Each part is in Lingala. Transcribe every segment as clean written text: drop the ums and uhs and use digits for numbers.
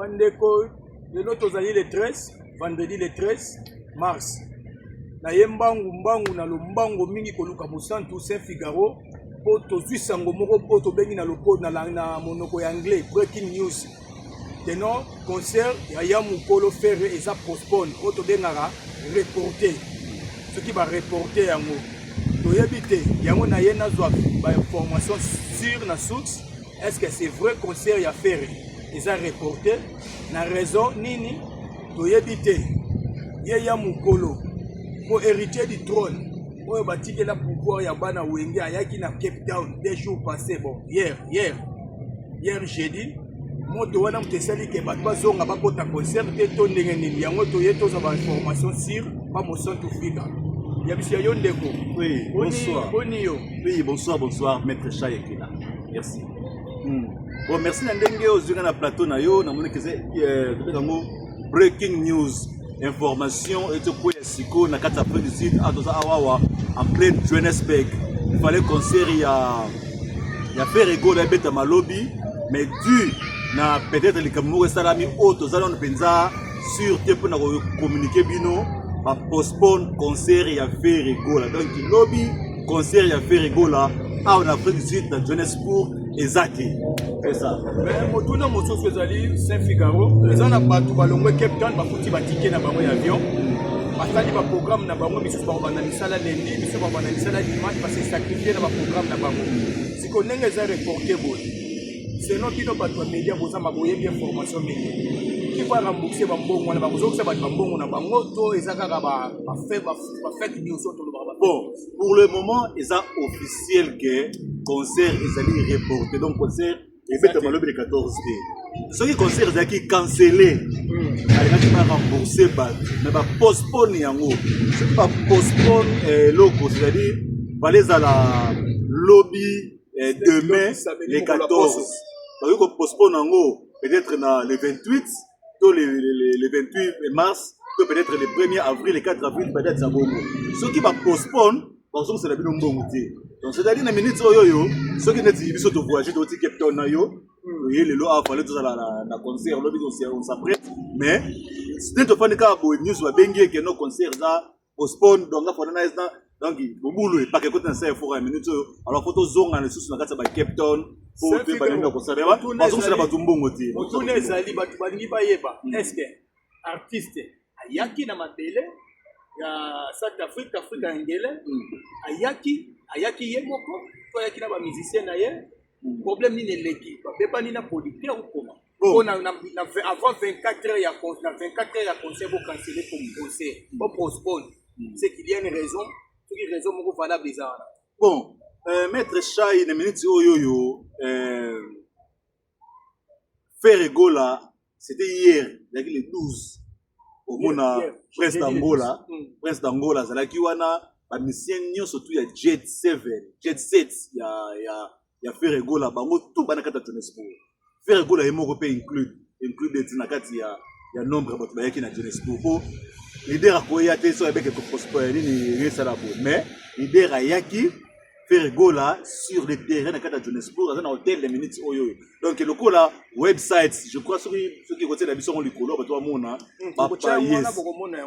Bandeko, lelo tozali le 13, vendredi le 13 mars. Naye mbangu mbangu na lombango mingi koluka mosantu Saint Figaro mpo tozwi sango moko oyo tobengi na lopo na, na monoko ya anglais breaking news. Tenor concert ya ya mokolo Ferre eza postpone oyo tobengaka reporter. Soki ba reporter yango toyebi te, yango naye nazwa ba information sur na source. Est-ce que c'est vrai concert ya Ferre eza reporté na raison nini toyebi te. Ye ya mokolo po héritier du trône oyo batikela pouvoir ya bana Wenge ayaki na Cape Town 2 jours passés, bon hier hier hier jeudi. Moto wana moto esali ke bato bazonga bakota concert te to ndenge nini? Yango toye tozwa ba information sur pa Mosantu Fika ya biso ya yo ndeko. Oui, bonsoir. Boni yo? Oui, bonsoir, bonsoir, maître Chayekela. Merci. Bon, merci na ndenge ozwi nga na plateau na yo, namoni ke tobenga yango breaking news, information eti okweya sikoyo na kati ya Afrique du Sud. Awa toza awawa en plein Johannesburg. Il fallait concert ya Ferre Gola ebetama lobi, mais dû na peut-être likambo moko esalami oyo toza nano mpenza sûr te mpona kocommuniquer bino, bapostpone concert ya Ferre Gola. Donc lobi concert ya Ferre Gola awa na Afrique du Sud na Johannesburg eza te, c'est ça. Mais motuna mosusu ezali, Saint Figaro, eza na bato balongwe Cape Town, bafuti batike na bango ya avion, basali baprogramme na bango misusu, bakobanda misala lundi, misusu bakobanda misala dimanche, base sacrifier na baprogramme na bango. Siko ndenge eza reporté boye, selon bino bato ya média, boza boyebi information mingi, qui va rembourser bambongo wana? Bakozongisa bato bambongo na bango to eza kaka bafake news oyo tolobaka? Bon, pour le moment eza officiel que concert ezali reporté, donc concert ebetama lobi le 14 te. Soki concert ezalaki cancellé, alingaki barembourse bato, mais bapostpone yango. Soki bapostpone eloko, c'est-à-dire fallait ezala lobi, demain le 14, bakoki kopostpone yango peut-être na le 28 to le 28 mars to peut-être le 1er avril, le 4 avril, peut-être ya bongo. Soki bapostpone, bazongisela bino mbongo te. Donc c'est-à-dire na minute oyo oyo, soki neti biso tovoyage, touti Cape Town na yo, oye lelo awa, fallait tozala na concert lobi, on s'apprête, mais nde tofandi kaka boye, news babengi eke no concert eza postpone. Donc nga fanda na donc mobulu epaka ekoti na sa efora ya minute oyo. Alors faut tozonga lisusu na kati ya ba Cape Town po toyeba ndenge ya kosala. Bazongisela bato mbongo te. Motuna ezali, bato balingi bayeba, est ce que artiste ayaki na mabele ya South Africa, Afrika ya ngele, ayaki ye moko to ayaki na bamusicien na ye? Problème nini eleki? Babebani na producteur okoma po na avant 24 heures ya na 24 heures ya concert bocancele po concert bopostpone, c'est qu'il y a une raison. Soki raison moko valable eza wana. Bon, maître Chai, na minute oyo, Ferre Gola, c'était hier, ezalaki le 12, omona Prince d'Angola. Prince d'Angola azalaki wana, bamusicien nyonso tu ya Jet 7, Jet 7 ya Ferre Gola, bango tu bana kati ya Johannesburg. Ferre Gola ye moko mpe include ti na kati ya nombre ya bato bayaki na Johannesburg, po leader akoya te so ayebeke nini esala boye. Mais leader ayaki, Ferre Gola sur le terrain na kati ya Johannesburg, aza na hotel de minutes oyo. Donc lokola website, je crois soki ekotiela biso yango likolo, bato bamona,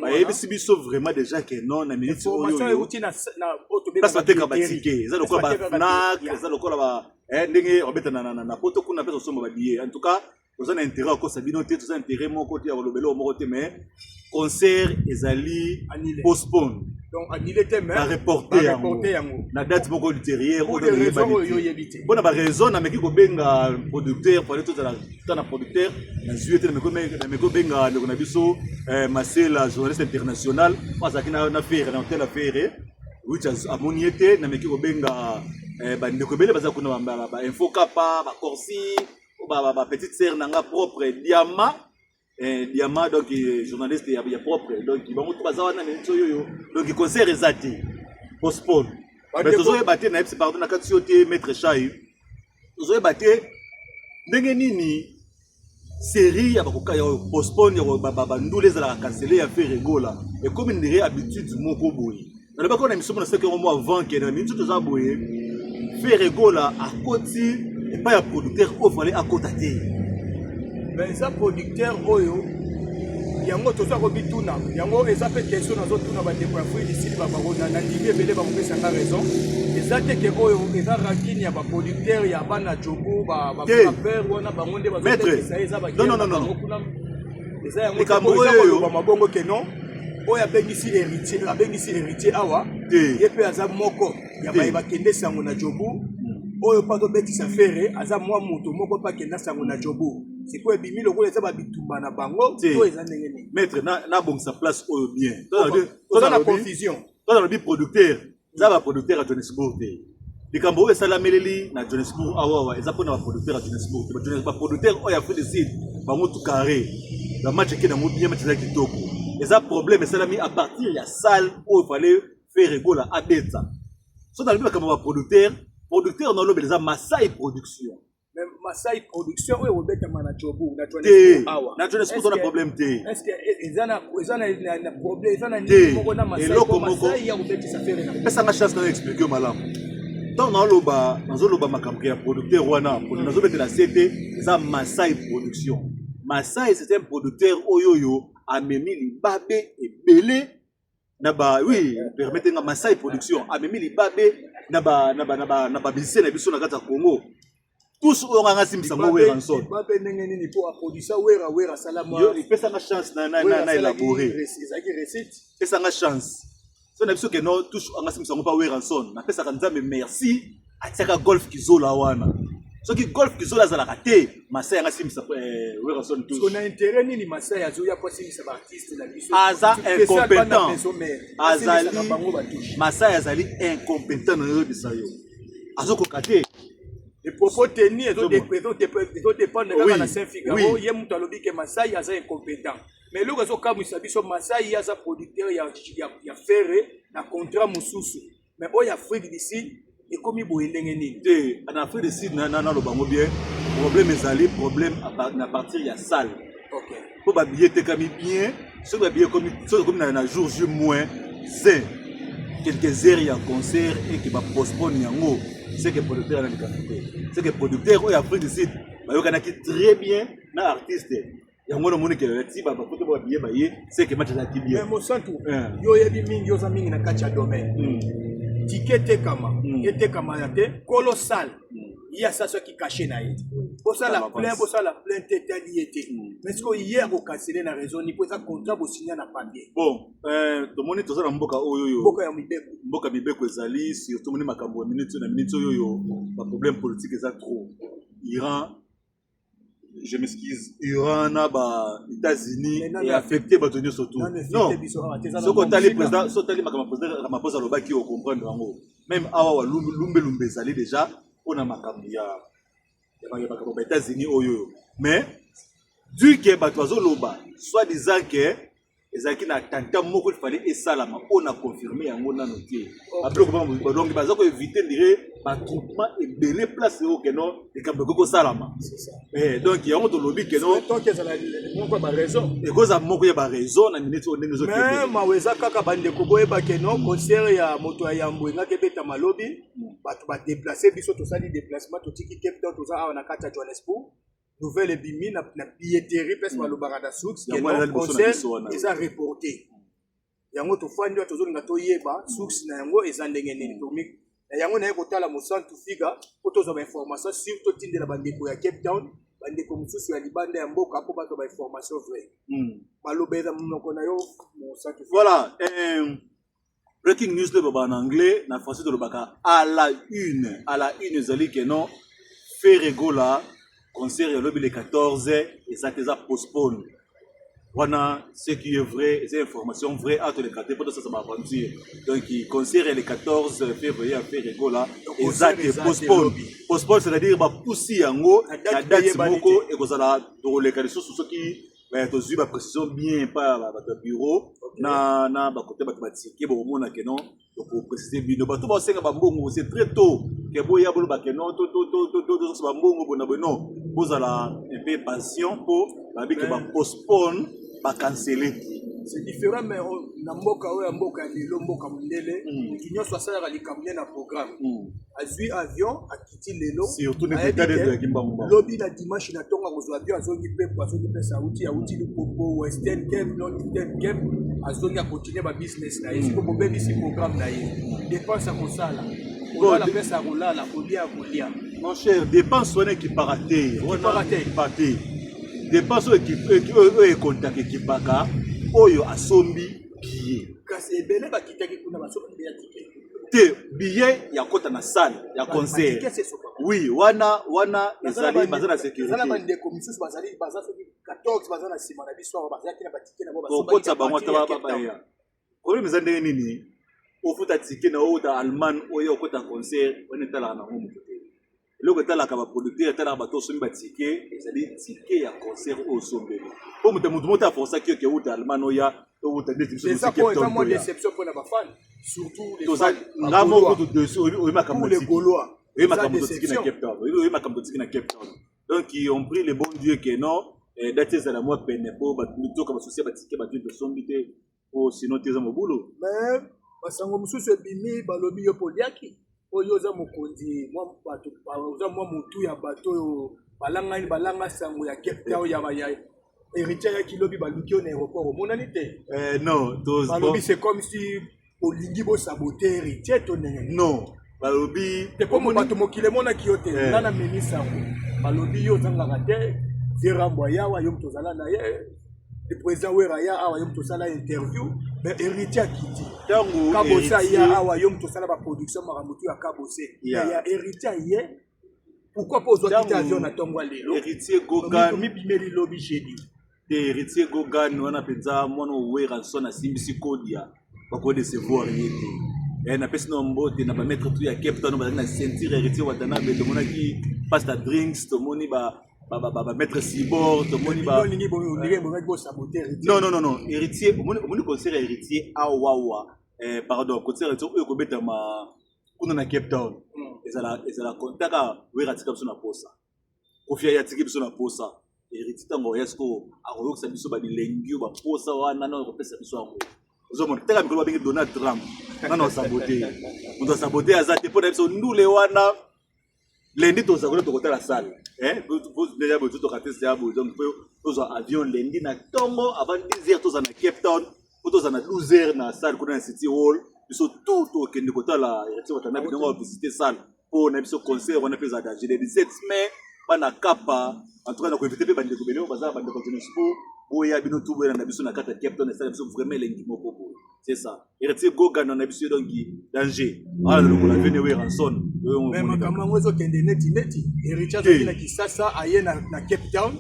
bayebisi biso vraiment déjà que non, na minute oyo place bateka batike eza lokola baFnac, eza lokola ndenge babeta na poto kuna mpe tosomba babillet. En tout cas toza na intérêt ya kokosa bino te, toza intérêt moko te ya kolobela oyo moko te, mais concert ezali postpone. Donc annulé te, mais bareporte yango na date moko ultérieure oyo oyebi te. Mpona baraison, nameki kobenga producteur, fallait tozala ta na producteur, nazwi ye te. Nameki kobenga ndeko na biso Masela, journaliste international oyo azalaki na Ferre na hotel ya Ferre, which amoni ye te. Nameki kobenga bandeko ebele baza kuna, bainfo kapa, bacorsi, bapetite sœur na nga propre Diama, Diama, donc journaliste ya propre. Donc bango to baza wana miniti oyo. Donc concert eza te, postpone, mais tozoyeba te. Nayebisi, pardon, na kati yo te, maître Chai, tozoyeba te ndenge nini série ya bakoka ya postpone ya bandula ezalaka cancele ya Ferre Gola ekomi ndenge habitude moko boye. Nalobaki wana miso mona soki yango mo avant ke na miniti toza boye, Ferre Gola akoti epai ya producteur oyo fallait akota te. Mais eza producteur oyo yango toza komituna, yango eza mpe question nazotuna bandeko ya Afrique du Sud, babango na ndimi ebele bakopesa nga raison. Eza te ke oyo eza rancune ya baproducteur ya bana Jobu, bapere wana, bango nde bazobetisa ye, eza babango kuna, eza yango eza koloba mabongo ke non, oyo abengisi Héritier, abengisi Héritier awa, ye mpe aza moko ya baye bakende sango na Jobu. Oyo mpo azobetisa Ferre aza mwa moto moko mpe akenda sango na Jobu. Sikoyo ebimi lokola eza babitumba na bango to eza ndenge nini? Maître, nabongisa place oyo bien. Toza na confusion. Toza lobi producteur, eza baproducteur ya Johannesburg te. Likambo oyo esalameleli na Johannesburg awawa eza mpona baproducteur ya Johannesburg te. Baproducteur oyo ya Afrique du Sud, bango tout carré, bamatch eke nango bien, match eza kitoko. Eza problème esalami à partir ya salle oyo fallait Ferre Gola abeta. So nalobi makambo ya baproducteur, producteur nalobela eza Masai Production. Mais Masai Production oyo ekobetama na Jobu, na Johannesburg awa? Na Johannesburg tona problème te. Est ce que eza na problème, eza na nini moko na Masai? Eloko moko. Masai ya kobetisa Ferre na Pesanga chance na explique yo malamu. Ntango naoloba, nazoloba makambo ya producteur wana, nazobetela se te, eza Masai Production. Masai, c'est un producteur oyo amemi libabe ebele na ba, oui, permettez nga, Masai Production amemi libabe na ba musicien na biso na kati ya Congo, tous oyo nga ngasimbisa ngo Werrason. Libabe ndenge nini? Mpo aproduisa Wera, Wera asala. Yo epesanga chance na élaborer. Ezalaki réussite. Pesanga chance. So na biso ke no touche anga simbisa yango mpa Werrason, napesaka Nzambe merci, atiaka Golf Kizola wana. Soki Golf Kizola azalaka te, Masai yanga simbisa Werrason touche. Na intérêt nini Masai azoya po asimbisa baartiste na biso? Aza incompétent, azali Masai azali incompétent, na oyebisa yo, azokoka te. Les propos tenus ezodépendre kaka na Saint Figaro. Ye moto alobi ke Masai aza incompétent, mais eloko ezokamwisa biso, Masai ye aza producteur ya Ferre na contrat mosusu, mais oyo Afrique du Sud ekomi boye ndenge nini? Te, na Afrique du Sud, naloba yango bien, problème ezali problème na partir ya salle. Mpo babillet etekami bien. Soki babillet ekomi, soki ekomi na jour J moins 1, quelques heures ya concert, eke bapostpone yango, c'est que producteur ana likambo te. C'est que producteur oyo Afrique du Sud bayokanaki très bien na artiste yango. Namoni ke ti bakote babillet baye, c'est que match ezalaki bien. Mais mosantu, yo oyebi mingi, oza mingi na kati ya domaine. Ticket etekama, etekama ya te, kolo salle ye asaswaki cachet na ye. Bosala plein, bosala plein te, etali ye te. Mais sikoyo ye akokansele na raison ni? Mpo eza contrat bosinya na papier. Bon, tomoni toza na mboka oyo oyo mboka ya mibeko. Mboka mibeko ezali. Surtout tomoni makambo ya minute na minute oyo oyo baproblème politique eza trop. Iran, je m'excuse, Iran na ba États-Unis eaffecte bato nyonso tout. Non, soki otali président, soki otali makambo président Ramaphosa alobaki, ocomprendre yango. Même awa wa lumbelumbe ezali déjà mpona makambo ya makambo ba États-Unis oyo. Mais du ke bato bazoloba soit disant ke ezalaki na attentat moko ifale esalama, oyo na confirme yango nano te. Babiloko donc baza koéviter ndire baattroupement ebele place oyo keno likambo ekoki kosalama. Donc yango tolobi keno ekozala moko ya baraison na minute oyo ndenge ezokende. Mawa eza kaka, bandeko, boyeba keno concert ya moto ya yambo engaki ebetama lobi, bato badeplace biso, tosali déplacement, totiki Cape Town, toza awa na kati ya Johannesburg. Nouvelle ebimi na billetterie, place balobaka na source, concert eza reporté. Yango tofandi wa, tozolinga toyeba source na yango eza ndenge nini. Na yango naye kotala Mosantu Figa mpo tozwa bainformation sur, totindela bandeko ya Cape Town, bandeko mosusu ya libanda ya mboka, mpo bazwa bainformation vrai. Baloba eza monoko na yo, Mosantu. Voilà, breaking news nde balobaka na anglais, na français tolobaka à la une. À la une ezali ke non, Ferre Gola concert elobi le 14 eza te, eza postpone. Wana ce qui est vrai, eza information vrai. A toleka te mpo tosasa baaventure. Donc concert ya le 14 février ya Ferre Gola eza te, postpone. Postpone, c'est-à-dire bapusi yango na date moko ekozala. Tokoleka lisusu soki tozwi baprécision bien pa bato ya bureau na bakote bato batike, bokomona ke non, tokoprécise bino. Bato basenga bambongo, c'est très tôt ke boya boloba ke non, tozokisa bambongo bona boye. Non, bozala un peu patient mpo babi ke bapostpone, bacancele. C'est différent, mais Na mboka oyo ya mboka ya lelo, mboka mondele, motu nyonso asalaka likambo nde na programme. Azwi avion, akiti lelo, lobi na dimanche na ntongo akozwa avion, azongi mpepo, azongi mpe sauti, awuti Lupopo, Western Cape, Northern Cape, azongi, akontinue babusiness na ye. Siko bobebisi programme na ye, dépense akosala, kolala pesa, kolala, kolia, kolia. Mon cher, dépense wana ekipaka te, wana ekipaka te. Dépense oyo ekontaka, ekipaka oyo asombi billet. Kasi ebele bakitaki kuna, basombi billet ticket. Te, billet ya kota na salle ya concert, oui, wana ezali baza na sécurité. Bandeko misusu bazali, baza soki 14, baza na nsima na biso awa, bazalaki na baticket na bango. Kokotisa bango ata baya. Problème eza ndenge nini ofuta ticket na outa Allemagne, oyo okota concert wana, etalaka nango moto te. Eloko etalaka baproducteur, etalaka bato osombi baticket, ezali ticket ya concert oyo osombeli, po moto moko te aforçaki yo ke outa Allemagne oya, outa ndeti biso. Eza mwa déception mpona bafan, surtout. Nga moko kutu dessus, oyebi makambo. Les Gaulois. Oyebi makambo totiki na Cape Town, oyebi makambo totiki na Cape Town. Donc on prie le bon Dieu que non, date ezala mwa pene, po toka basusi ya baticket bato tosombi te, po sinon te eza mobulu. Mais basango mosusu ebimi, balobi yo poliaki oyo oza mokonzi mwa bato, oza mwa motu ya bato oyo balangani, balanga sango ya Cape Town ya Héritier ayaki lobi, baluki yo na aéroport, omonani te. Non. Balobi c'est comme si olingi bosabote Héritier to ndenge. Non, balobi te, po bato mokili emonaki yo te. Nga na memi sango, balobi yo ozangaka te. Verambo ayawa, yo moto ozala na ye, le président Wera aya awa, yo moto osala interview, mais Héritier akiti. Ntango Kabose aya awa, yo moto osala baproduction, makambo tu ya Kabose ya Héritier aye. Pourquoi mpo ozwaki te avion na ntongo ya lelo? Héritier Gogan. Mibimeli lobi jeudi. Te, Héritier Gogan wana mpenza mwana Werrason asimbisi kodia, bakodecevoir ye te. Napesi na mbote na bamaître tu ya Cape Town, bazalaki na ceinture Héritier Watanabe. Tomonaki Pasta Drinks, tomoni bamaître Sibor, tomoni. Non, non, non, non, Héritier, omoni concert ya Héritier awawa, pardon, concert Héritier oyo ekobetama kuna na Cape Town, ezala taka Wera atika biso na posa, Kofi aye atiki biso na posa. Héritier ntango oya sikoyo, akoyokisa biso babilengi oyo baposa wana na akopesa biso yango. Ozomona teka mikolo babengi Donald Trump nano asabote, moto asabote aza te. Mpo na biso ndule wana, lundi toza kuna, tokotala salle deja boye, totoka te ya boye. Donc mpo tozwa avion lundi na ntongo avant 10 heures, toza na Cape Town, mpo toza na 12 heures na salle kuna na City Hall. Biso tout tokende kotala Héritier Watanabe ndenge bavisite salle, mpo na biso concert wana mpe ezala danger le 17 mai. Bana Kapa, en tout cas na koinvite mpe bandeko bele oyo baza bandeko ya Johannesburg, boya bino tu, boyelanda biso na kati ya Cape Town, esala biso vraiment elengi moko boye. C'est ça, Héritier Gogan na biso, donc danger awa lokola vene Werrason. Mais makambo yango ezokende neti neti Héritier azalaki na Kisasa, aye na Cape Town,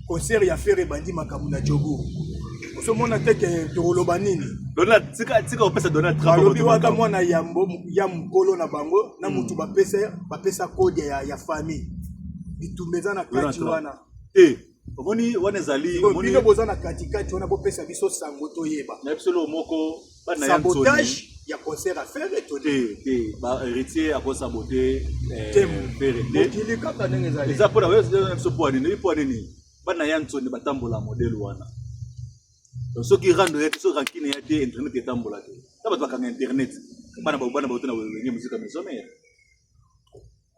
concert ya Ferre ebandi, makambo na Joburg, ozomona te ke tokoloba nini? Tika kopesa Donald Trump. Balobi waka mwana yambo ya mokolo na bango na mutu bapesa code ya famille, bitumba eza na kati wana. Te, omoni wana ezali Bino boza na katikati wana, bopesa biso sango toyeba. Na biso eloko moko. Sabotage ya concert ya Ferre to? Te, te, bahéritier akosabote Ferre te. Mokili kaka ndenge ezali. Eza mpona na biso. Mpo nini? Mpo nini bana ya ntsoni batambola modele wana? Donc soki rando ya te, soki rancune ya te, internet etambola te. Ta bato bakanga internet, bana bauta na Wenge Musica Maison Mère.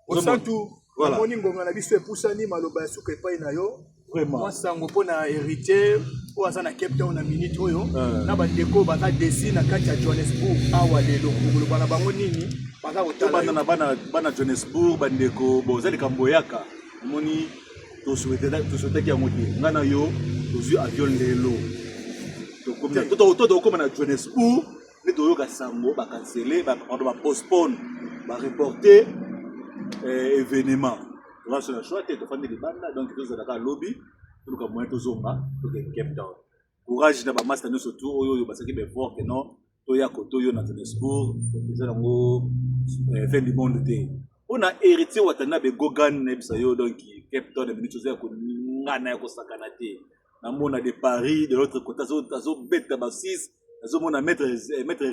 Osantu, omoni ngonga na biso epusani. Maloba ya suka epai na yo, mwa sango mpo na Héritier oyo aza na Cape Town na minute oyo, na bandeko baza desi na kati ya Johannesburg awa lelo, okoloba na bango nini? Baza kotala na bana Johannesburg, bandeko, boza likambo oyaka. Omoni, tosouhaitaki yango te. Ngai na yo tozwi avion lelo, to tokóma na Johannesburg nde toyoka sango bacancele, pardon, bapostpone, bareporte événement. Toza na choix te, tofandi libanda, donc tozalaka lobi, toluka moyen tozonga, tokende Cape Town. Courage na bamaster nyonso tu oyo basalaki baeffort ke non, toya koto oyo na Johannesburg, eza yango fin du monde te. Mpona Héritier Watanabe Gogan, nayebisa yo, donc Cape Town na minute oza ya koningana, ya kosakana te. Namona de Paris, de l'autre côté azobeta ba 6, nazomona maître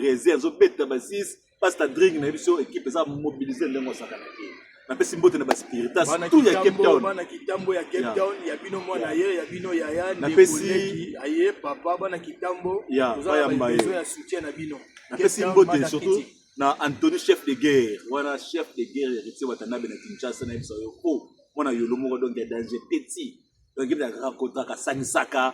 Reze azobeta ba 6, Pasta Drink na biso, équipe eza mobilise ndenge osakana te. Napesi mbote na baspiritas tout ya Cape Town. Bana Kitambo ya Cape Town, ya bino mwana ye, ya bino yaya, napesi aye papa, bana Kitambo, toza na besoin ya soutien na bino. Napesi mbote surtout na Anthony, chef de guerre wana, chef de guerre Héritier Watanabe na Kinshasa. Nayebisa yo po mwana yolo moko, donc ya danger petit, donc ebetaka kotaka, asangisaka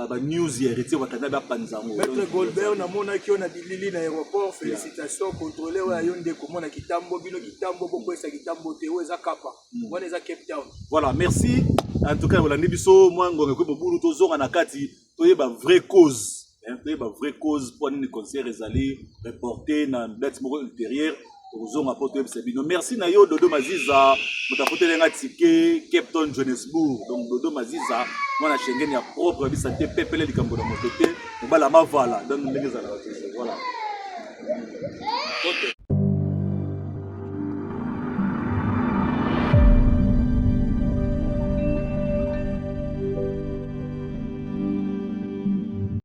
banews ya Héritier Watanabe, apanza yango. Maître Goldberg, namonaki yo na bilili na aéroport, félicitation. Contrôle oyo yo nde komona Kitambo, bino Kitambo bokwesa Kitambo te, oyo eza Kapa wana, eza Cape Town. Voilà, merci en tout cas. Olandi biso mwa ngonga ekwe mobulu, tozonga na kati, toyeba vraie cause, toyeba vraie cause mpo nini concert ezali reporté na date moko ultérieure. Tokozonga mpo toyebisa bino. Merci na yo Dodo Maziza, moto afutelenga ticket Cape Town Johannesburg. Donc Dodo Maziza, mwana Schengen ya propre, bisa te pepele likambo na moto te, mobala mavala. Donc ndenge ezalaka toujours, voilà. Okay.